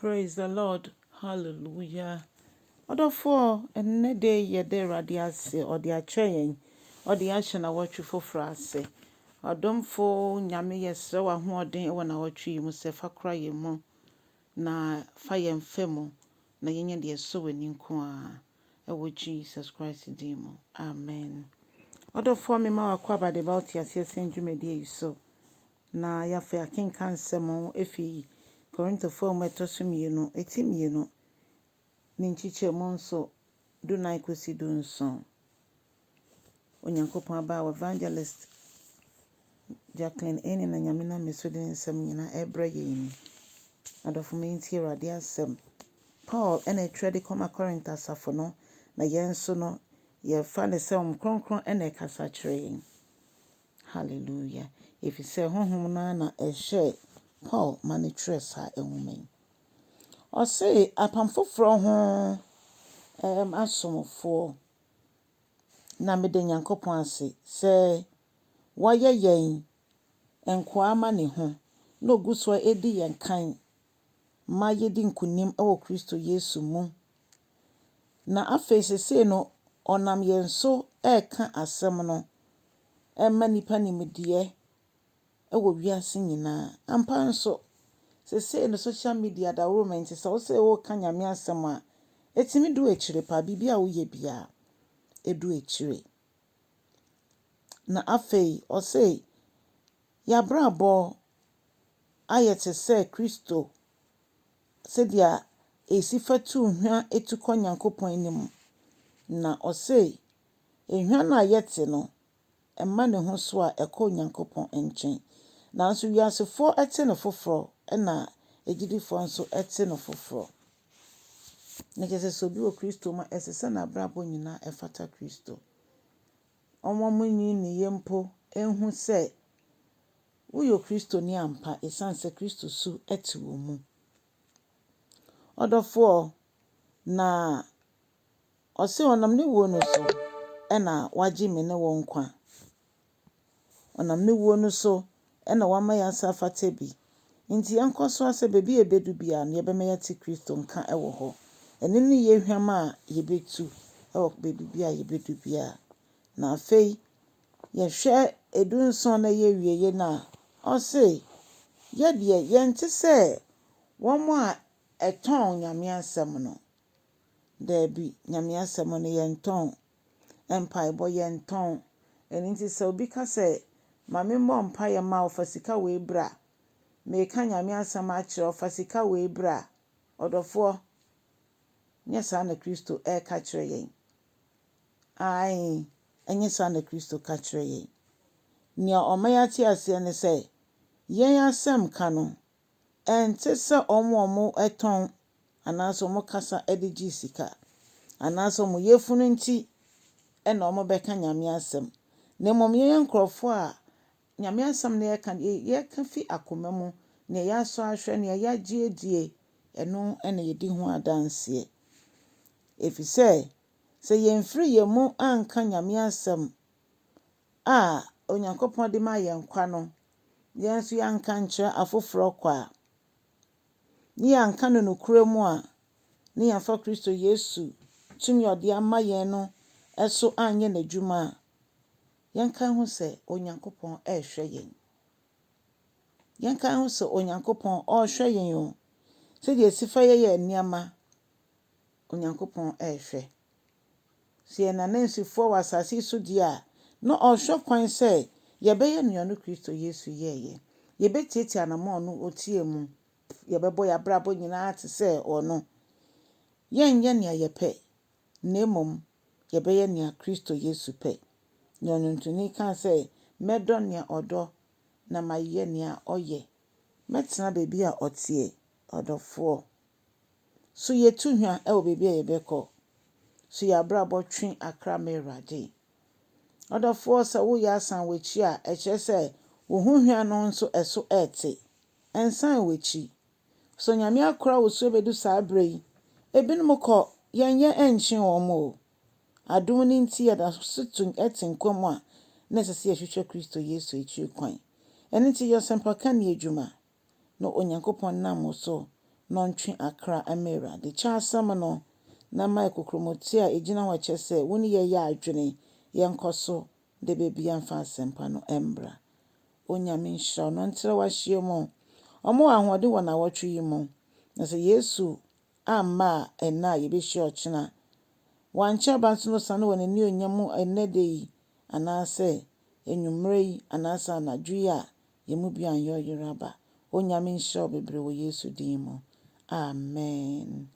Praise the Lord, hallelujah. Ɔdɔfoɔ, ɛnnɛ da yi yɛda Awurade ase, ɔde akyɛ yɛn, ɔde ahyɛ nawɔtwe foforɔ ase. Ɔdomfo Nyame yɛsrɛ w'ahoɔden wɔ nawɔtwe yi mu sɛ fa kora yɛn mu na fa yɛn fa mu na yɛnyɛ deɛ ɛsɔ w'ani nko ara ɛwɔ Jesus Christ din mu. Amen. Ɔdɔfoɔ mema w'akwaaba de ba wo te aseɛ sɛn dwumadie yi so. Na yɛafei akenkan nsɛm efi Korintofoɔ mu ɛtɔ so mmienu, eti mmienu, ne nkyekyɛmu nso 14 kɔsi 17. Onyankopɔn abaawa Evangelist Jacqueline Eni na Nyame nam ne so de ne nsɛm nyinaa ɛrebrɛ yɛn ni. Adɔfo ma yɛntie Awurade asɛm. Paul ɛna ɛtwerɛ de kɔma Corinth asafo no, na yɛn nso no, yɛfa ne sɛ Honhom Kronkron ɛna ɛkasa kyerɛ yɛn. Hallelujah. Ɛfiri sɛ Honhom no ara na ɛhyɛɛ Paul ma no twerɛ saa nwoma yi. Ɔse apam foforɔ ho asomfoɔ na meda Nyankopɔn ase sɛ wayɛ yɛn nkoa ama ne ho na ogu so edi yɛn kan ma yɛdi nkonim wɔ Kristo Yesu mu. Na afei seesei no, ɔnam yɛn so ɛreka asɛm no ɛma nnipa nimdeɛ wɔ wiase nyinaa. Ampa nso, seesei no social media dawuro ma nti sɛ wosɛ woka Nyame asɛm a, ɛtumi du akyire paa. Biribi a woyɛ biara, ɛdu akyire. Na afei, ɔse yɛabrabɔ ayɛ te sɛ Kristo sɛdeɛ esi fa tu hwa etu kɔ Nyankopɔn anim. Na ɔse ehwa no a yɛte no, ɛma ne ho so a ɛkɔ Onyankopɔn nkyɛn. Nanso wiasefoɔ te no foforɔ ɛna agyidifoɔ nso te no foforɔ. Na kyerɛ sɛ sɛ obi wɔ Kristo mu a, ɛsɛ sɛ n'abrabɔ nyinaa ɛfata Kristo. Wɔn a wɔnnye nni mpo nhu sɛ woyɛ Kristoni ampa ɛsiane sɛ Kristo su te wo mu. Ɔdɔfoɔ, na ɔse ɔnam ne wuo no so ɛna wagye me ne wo nkwa. Ɔnam ne wuo no so ɛna wama yɛn asa afata bi. Nti yɛnkɔ so sɛ baabi a yɛbɛdu biara no, yɛbɛma yɛate Kristo nka wɔ hɔ. Ɛno ne yɛn hwam a yɛbɛtu wɔ baabi biara a yɛbɛdu biara. Na afei, yɛhwɛ 17 na ɛyɛ awieeɛ no a, ɔse, yɛdeɛ yɛnte sɛ wɔn a ɛtɔn Nyame asɛm no. Daabi, Nyame asɛm no yɛntɔn. Mpaebɔ yɛntɔn. Ɛno nti sɛ obi ka sɛ, ma memmɔ mpaeɛ ma wo fa sika wei bra. Meka Nyame asɛm akyerɛ wo fa sika wei bra. Ɔdɔfoɔ, nyɛ saa na Kristo ɛreka kyerɛ yɛn. Ae, ɛnyɛ saa na Kristo ka kyerɛ yɛn. Nea ɔma yɛate aseɛ ne sɛ, yɛn asɛm ka no, ɛnte sɛ wɔn a wɔtɔn anaasɛ wɔkasa de gye sika anaasɛ wɔn yafunu nti ɛna wɔbɛka Nyame asɛm. Na mmom yɛyɛ nkurɔfoɔ a Nyame asɛm no yɛka yɛka fi akoma mu, nea yɛasɔ ahwɛ, nea yɛagye adie, ɛno ɛna yɛdi ho adanseɛ. Ɛfiri sɛ, sɛ yɛmfiri yɛn mu anka Nyame asɛm a Onyankopɔn de ma yɛn kwa no, yɛn nso yɛanka nkyerɛ afoforɔ kwa a, ne yɛanka no nokorɛ mu a, ne yɛamfa Kristo Yesu tumi a ɔde ama yɛn no so anyɛ n'adwuma a, yɛnka ho sɛ Onyankopɔn ɛrehwɛ yɛn. Yɛnka ho sɛ Onyankopɔn ɔrehwɛ yɛn o. Sɛdeɛ esi fa yɛyɛ nneɛma, Onyankopɔn ɛrehwɛ. Sɛ yɛn anansifoɔ wɔ asase yi so deɛ a, na ɔrehwɛ kwan sɛ yɛbɛyɛ nea ɔno Kristo Yesu yɛeɛ. Yɛbɛtiatia anammɔn no ɔtie mu. Yɛbɛbɔ yɛn abrabɔ nyinaa te sɛ ɔno. Yɛnyɛ nea yɛpɛ, na mmom yɛbɛyɛ nea Kristo Yesu pɛ. Nea ɔnwontoni kaa sɛ, mɛdɔ nea ɔdɔ na mayɛ nea ɔyɛ. Mɛtena baabi a ɔteɛ, ɔdɔfoɔ. So yɛtu hwa wɔ baabi a yɛbɛkɔ. So yɛn abrabɔ twe akra ma Awurade. Ɔdɔfoɔ, sɛ woyɛ asan w'akyi a, ɛkyerɛ sɛ wo ho hwa no nso ɛso ɛɛte. Ɛnsan w'akyi. So Nyame akora wo so bɛdu saa berɛ yi, ebinom kɔ yɛnyɛ ɛnkye wɔn o. Adom no nti yɛda so te nkwa mu a, na ɛsɛ sɛ yɛhwehwɛ Kristo Yesu akyiri kwan. Ɛno nti yɛ ɔsɛmpakani adwuma na Onyankopɔn nam wo so na ɔntwe akra mma Awurade. Kyɛ asɛm no na ma kokromoti a egyina hɔ kyerɛ sɛ wo ne yɛ yɛ adwene, yɛnkɔ so da baabi mfa asɛmpa no mbra. Onyame nhyira wo na ɔntrɛ w'ahyia mu. Ɔmo wɔ ahoɔden wɔ nawɔtwe yi mu. Na sɛ Yesu amma a ɛnnɛ a yɛbɛhyia ɔkyena. Wankyɛ aba nso no sane wɔ n'anionyam mu ɛnnɛ da yi anaasɛ anwummerɛ yi anaasɛ anadwo yi a yɛn mu bi anyɛ ɔyere aba. Onyame nhyira wo bebree wɔ Yesu din mu. Amen.